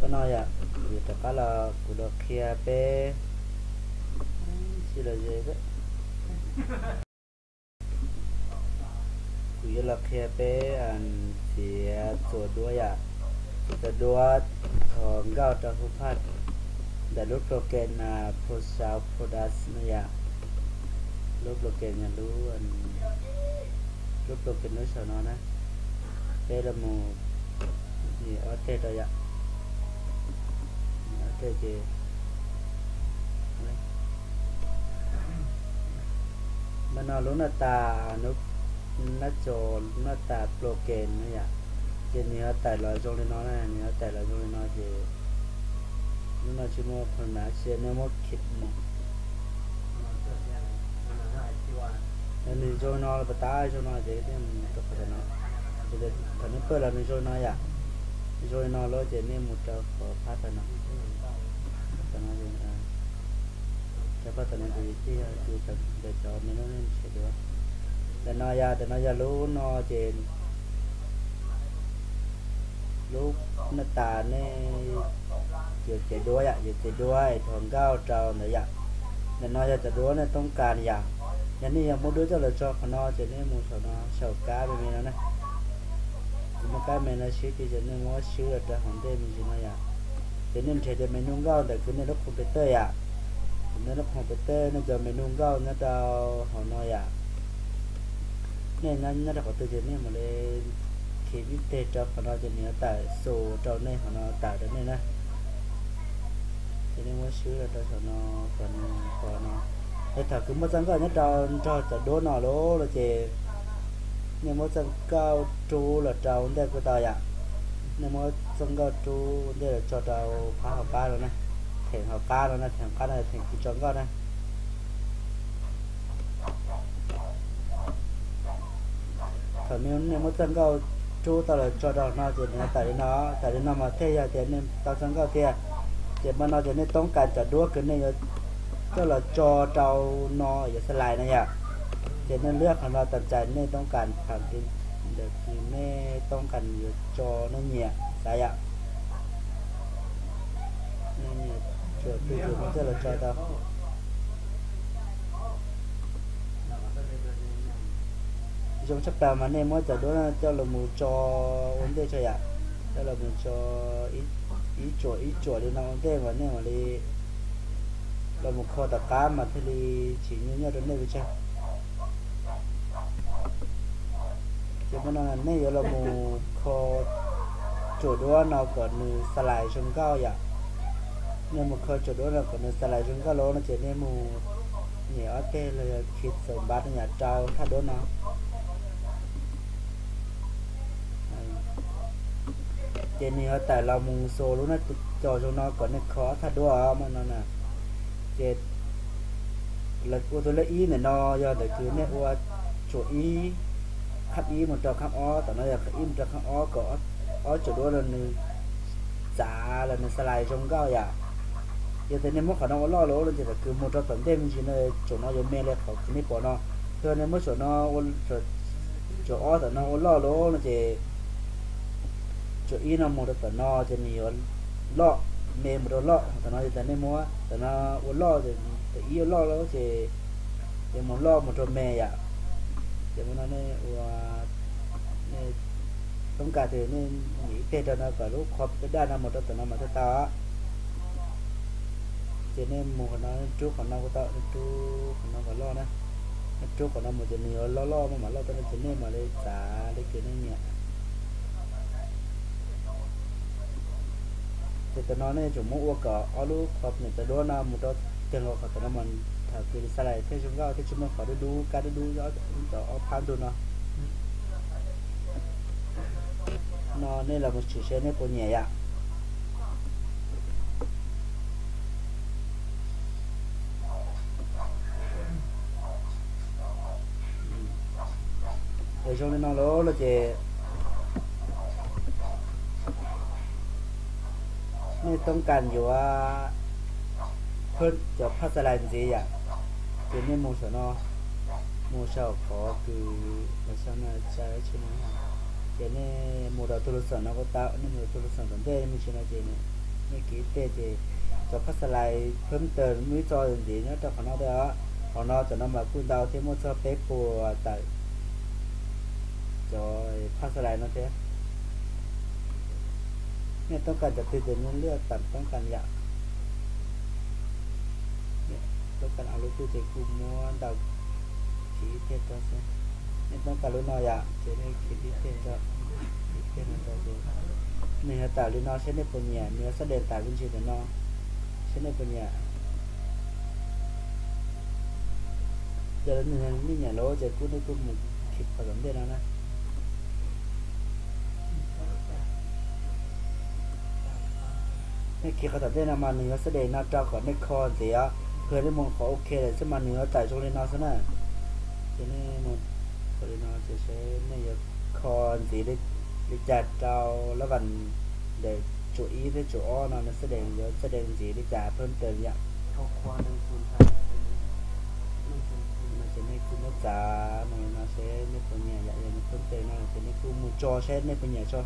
No yom, kuv yuav rov qab los kuv los qhia peb, si los ze, kuv yuav los qhia peb txiav txuas duab yom, txiav txuas duab thov nkauj rau hu phaj ntawm lub program Pro Sound Production no yom, lub program yog lub, lub program lub saum no na, peb los mus nias ob teg rau yom, nias ob teg ces no lub naj tas, nab co, naj tas program no yom, ces nws yuav tawm los zoo li no na, nws yuav tawm los zoo li no ces lub no tsis muaj program, cia nej muab khij mus, nws zoo li no los pas tas zoo no ces nej mus rau qhov no, thaum nej pawj los nws zoo li no yom, zoo li no lawm ces nej mus rau qhov phab tawm no, rau phab tawm no ces tij yog tus ntawm cov me lub nej nrhiav duab. Ntawm no yog, ntawm no yog lub no ces lub naj tas nej yuav txiav duab yom, yuav txiav duab es thov nkauj rau ntawd yom. Ntawm no yog cov duab nej toob kas yom. Yog nej yuav muab duab coj los tso qhov no ces nej mus saum no, saum kab me me no na. Kuv muab kab me no swb ces nej muab swb los rau hauv ntej me ntsis no yom. Ces nej nrhiav cov menu nkauj ntawm kwv nej lub computer yom. Nej lub computer nej cov menu nkauj nyob rau hauv no yom. Nej nyob rau qhov twg ces nej mam li khij ib teg rau qhov no ces nws yuav tawm xus rau nej, qhov no tawm rau nej na. Ces nej muab swb los rau saum no, kom nws pom no. Es thaum kws muab txoj nkauj nyob rau nrog cov duab no lawm no ces nej muab txoj nkauj rub los rau ntej kuj tau yom. Nej muab txoj nkauj rub ntej los tso rau phab hauv qab no na, theem hauv qab no na, theem hauv qab no theem kws tso nkauj na. Thaum nej muab txoj nkauj rub tau los tso rau no ces nws tawm li no, tawm li no mas thiaj yog tias nej tau txoj nkauj tiag. Ces npaj no ces nej toob kas cov duab kws nej yuav coj los tso rau no yuav xalais no yom. Ces nej liab qhov no tas tsais nej toob kas thaum twg, ntawm kws nej toob kas yuav tso nej nyiam xav yom. Nej nyiam tsuam twg ces nej coj los tso tau. Zoo tshaj plaws mas nej muab cov duab no coj los mus tso ua ntej tso yom, coj los mus tso ib tsuam ib tsuam li no ua ntej mas nej mam li los mus kho tom qab mas thiaj li tsis nyuaj nyuaj rau nej pes tsawg. Ces muaj no nej yuav los mus kho tsuam duab no kom nws xalais zoo nkauj yom. Nej mus kho tsuam duab no kom nws xalais zoo nkauj lawm no ces nej mus nias ob teg los yog khi xaum npav no yom rau thaj duab no. Ces nws yuav tawm los mus xus lub nab co zoo no kom nej kho ob thaj duab no na. Ces ua tus lej ib ntawm no yog ntawm kws nej ua tsuam ib, khab ib mus rau khab ob, tom no yog khab ib mus rau khab ob kom ob tsuam duab no nws txav los nws xalais zoo nkauj yom. Yog tias nej muab qhov no ua loj lawm no ces ntawm kws mus rau tom ntej me ntsis no tsuam no yuav me li qhov kws nej pom no. Yog nej muab tsuam no, tsuam ob tom no ua loj lawm no ces tsuam ib no mus rau tom no ces nws yuav loj, me mus rau loj. Tom no yog tias nej muab tom no ua loj, tom ib ua loj lawm ces yuav mus loj mus rau me yom. Ces muaj no nej ua, nej toob kas tes nej nias ib teg rau no kom lub qhov peb daj no mus rau tom no mas thiaj tau. Ces nej mus qhov no, nej rub qhov no kuj tau, nej rub qhov no kom loj na. Nej rub qhov no mus ces nws yuav loj loj maj mam loj tau no ces nej mam li txav li kws nej nyiam. Ces tam no nej yuav tsum muab ua kom ob lub qhov niam cov duab no mus rau teg nkaus qhov tom no mas thaum kws xalais thiaj zoo nkauj thiab tsis muaj qhov dub dub kab dub dub cov ob phab ntug no. No nej los mus tshwm seb nej puas nyiam yom. Es zoo li no lawm no ces nej toob kas yuav cov phaj xalais ntxiv yom, ces nej mus saum no, mus saum qhov kws, ces nej mus rau tus lus xeem no kuj tau, nej mus rau tus lus xeem tom ntej me ntsis no ces Nej kis ib teg ces cov phaj xas lais phab taws muaj ib txoj ntxiv nyob rau qhov no thiab. Qhov no cov no mas kuj ntau thiab, muaj txog peb puas tawm cov phaj xas lais no thiab. Nej toob kas cov twg ces nej lwaj tam toob kas yom. Toob kas ob lub twg ces kuj muab ntau kis ib teg rau xwb. Nej toob kas lub no yom, ces nej kis ib teg rau, ib teg no rau ces nws yuav tawm li no seb nej puas nyiam, nws yuav xab dees tawm me ntsis ntawm no seb nej puas nyiam. Yog nej nyiam lawm ces kuj nej kuj mus kis qhov tom ntej no na. Nej kis qhov tom ntej no mas nws yuav xab dees no rau kom nej kho ntxiv os. Yog nej mus qhov ok lawm xwb mas nws yuav tawm zoo li no xwb na. Ces nej mus qhov li no ces seb nej yuav kho ntxiv li cas rau lab vas ntawm tsum ib thiab tsum ob no nws xab dees yuav xab dees ntxiv li cas phab taws yom. No ces nej kuj muab txav mus li no seb nej puas nyiam yom. Yog nws phab taws no ces nej kuj mus tso seb nej puas nyiam tso.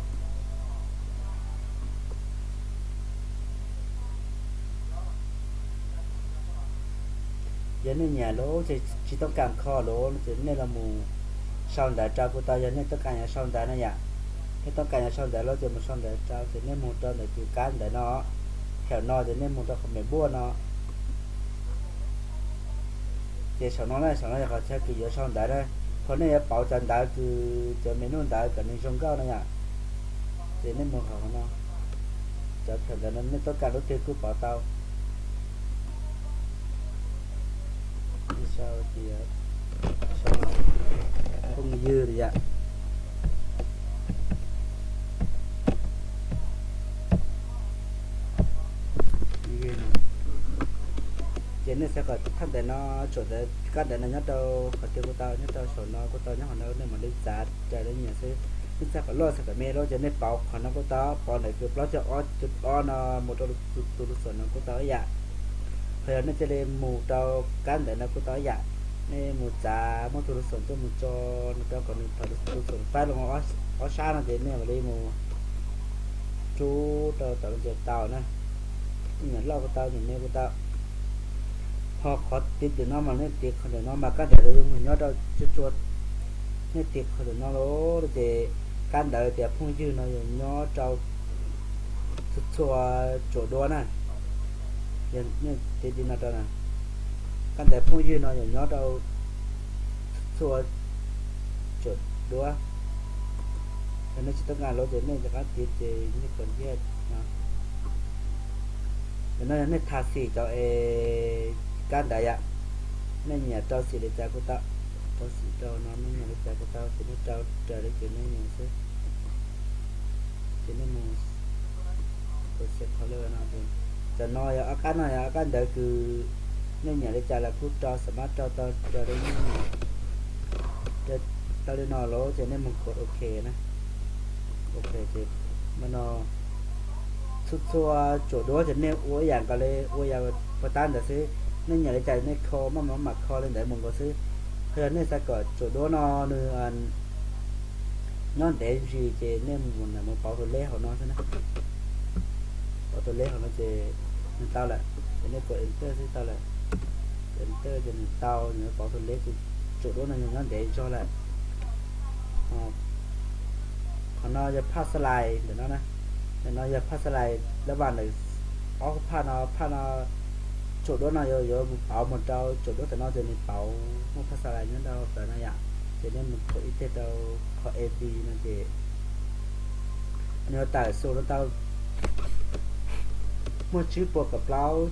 Yog nej nyiam lawm ces tsis toob kas kho lawm no ces nej los mus sau ntawv rau kuj tau. Yog nej toob kas yuav sau ntawv no yom, nej toob kas yuav sau ntawv lawm ces mus sau ntawv rau ces nej mus rau ntawm tus kab ntawv no, thaum no ces nej mus rau qhov me npua no. Ces saum no na, saum no yog qhov chaw kws yuav sau ntawv na. Qhov nej yuav pauv cov ntawv kws cov me nub ntawv kom nws zoo nkauj no yom. Ces nej mus qhov no, cov thaum ntawd no nej toob kas lub twg kuj pauv tau. Phooj ywg yom. Ces nej xav kom thaj ntawd no, tsuam ntawd kab ntawd no nyob rau qhov twg kuj tau, nyob rau saum no kuj tau, nyob qhov no nej mam li txav raws li nyiam xwb. Nej txav kom loj xav kom me lawm ces nej pauv qhov no kuj tau, pauv ntawm kws plaub caug ob cuv ob no mus rau tus lus xom no kuj tau ib yam. Qhov yog nej cia li mus rau kab ntawd no kuj tau ib yam. Nej mus txav muab tus lus xom coj mus tso no rau kom nws thaum tus lus xom faib los ob sab no ces nej mam li mus rub rau tom no ces tau na. Nej nyiam loj kuj tau, nyiam me kuj tau. Ho qhov tiv ntawm no mas nej tiv qhov ntawm no mas kab ntawv yuav mus nyob rau tsuag tsuag. Nej tiv qhov ntawm no lawm ces kab ntawv tias phooj ywg no yuav nyob rau txhua txhua tsuam duab na. Yog nej tiv li no rau na, kab ntawv phooj ywg no yuav nyob rau txhua txhua tsuam duab. Yog nej tsis toob kas lawm ces nej rov qab tiv ces nej kom ntiag no. Ntawm no yog nej tha xim cov es kab ntawv yom. Nej nyiam rau xim li cas kuj tau, rau xim rau no nej nyiam li cas kuj tau ces nej rau raws li kws nej nyiam xwb. Ces nej mus, cov no yog ob kab, no yog ob kab ntawv kws nej nyiam li cas los kuj rau, xam mab rau tau raws li nej nyiam. Tau li no lawm ces nej mus kov ok na. Ok ces no txhua txhua tsuam duab ces nej ua ib yam nkaus li, ua ib yam puas tab ntawd xwb. Nej nyiam li cas nej kho, maj mam mam kho li ntawd mus nkaus xwb. Qhov yog nej xav kom tsuam duab no nws nyob ntev ntsis ces nej mus pauv tus leb hauv no xwb na. Pauv tus leb hauv no ces nws tau lawm, ces nej kov enter xwb tau lawm. Enter ces nws tau, nws pauv tus leb ces tsuam duab no nws nyob ntev zog lawm. Qhov no yog phaj xas lais ntawm no na. Ntawm no yog phaj xas lais lab vas ntawm ob phaj no, phaj no tsuam duab no yuav mus pauv mus rau tsuam duab ntawm no ces nws pauv muaj phaj xas lais nyob rau ntawm no yom. Ces nej mus kov ib teg rau qhov ab no ces nws yuav tawm xus no tau muaj tsib puas kaum plaub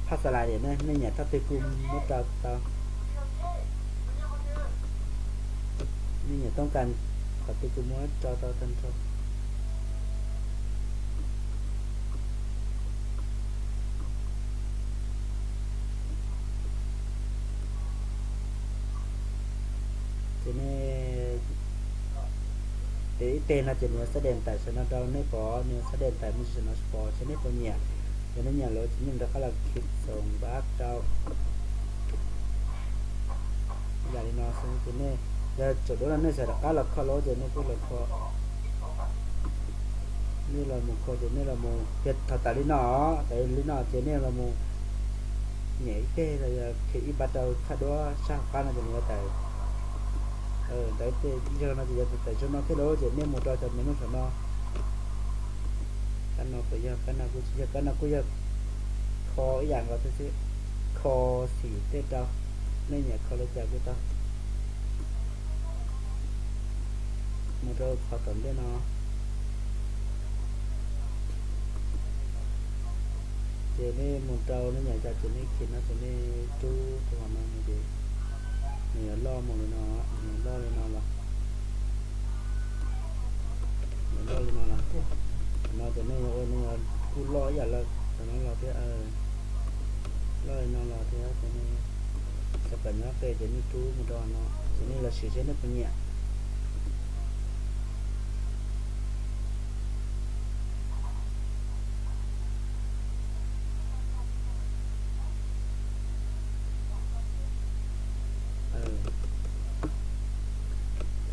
phaj xas lais. Nej nyiam thaj twg kuj muab rau tau, nej nyiam toob kas qhov twg kuj muab rau tau tag nrho. Ces nej tiv ib teg no ces nws yuav xab dees tawm saum no rau nej pom, nws yuav xab dees tawm me ntsis saum no pom seb nej puas nyiam. Yog nej nyiam lawm ces nej rov qab los kis xoom npab rau ib yam li no xwb. Ces nej, yog tsuam duab no nej xav rov qab los kho lawm ces nej kuj los kho. Nej los mus kho ces nej los mus, yog thaum tawm li no, tawm li no ces nej los mus nyem ib teg los yog khiav ib pab rau thaj duab sab hauv qab no ces nws yuav tawm. Ntawd tej yog no ces yuav tawm tsaus no thiab lauj, ces nej mus rau cov menu saum no. Kab no puas yog? Kab no kuj tsis yog, kab no kuj yog kho ib yam nkaus thiab xwb, kho xim tej rau, nej nyiam kho li cas kuj tau. Mus rau qhov tom ntej no, ces nej mus rau nej nyiam cas ces nej khiav no ces nej rub rau qhov no mus ces nws yuav loj mus li no, nws yuav loj li no los, nws loj li no los, qhov no ces nej yuav ua nws yuav kuj loj ib yam li qhov no los thiab, loj li no los thiab ces nej xav kom nyob qis ces nej rub mus rau qhov no ces nej los siv seb nej puas nyiam.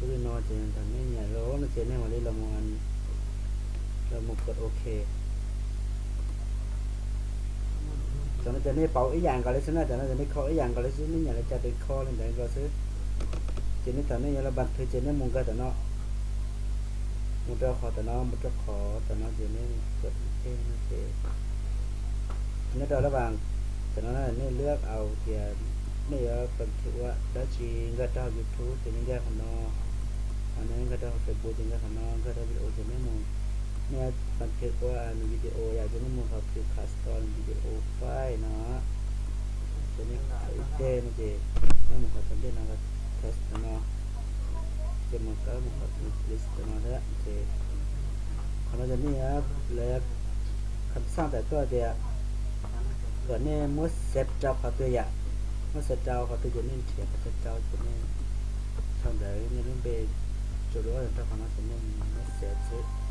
Rub li no ces thaum nej nyiam lawm no ces nej mam li los mus kos ok. Cov no ces nej pauv ib yam nkaus li xwb na, cov no ces nej kho ib yam nkaus li xwb, nej nyiam li cas ces kho li ntawd nkaus xwb. Ces nej thaum nej yuav los npas thwv ces nej mus nkag tom no, mus rau qhov tom no, mus rau qhov tom no ces nej mus kos ib teg no ces nyob rau lab vas tom no nej lab aus tias nej yuav npas thwv ua dab tsi, nkag rau hauv YouTube ces nej nkag qhov no, ho nej nkag rau hauv Facebook ces nkag qhov no, nkag rau video ces nej mus, nej npas thwv ua nws video yom ces nej mus qhov thwv custom video file no. Ces nej kos ib teg no ces nej mus qhov tom ntej no, test no, ces mus tawm mus qhov list no thiab ces qhov no ces nej yuav, lawv yuav kham xaj tawm tuaj tias kom nej muab xev rau qhov twg yom, muab xev rau qhov twg ces nej nrhiav qhov xev rau ces nej sau ntawv nej lub npe, tsuas dua rau qhov no ces nej muab xev xwb.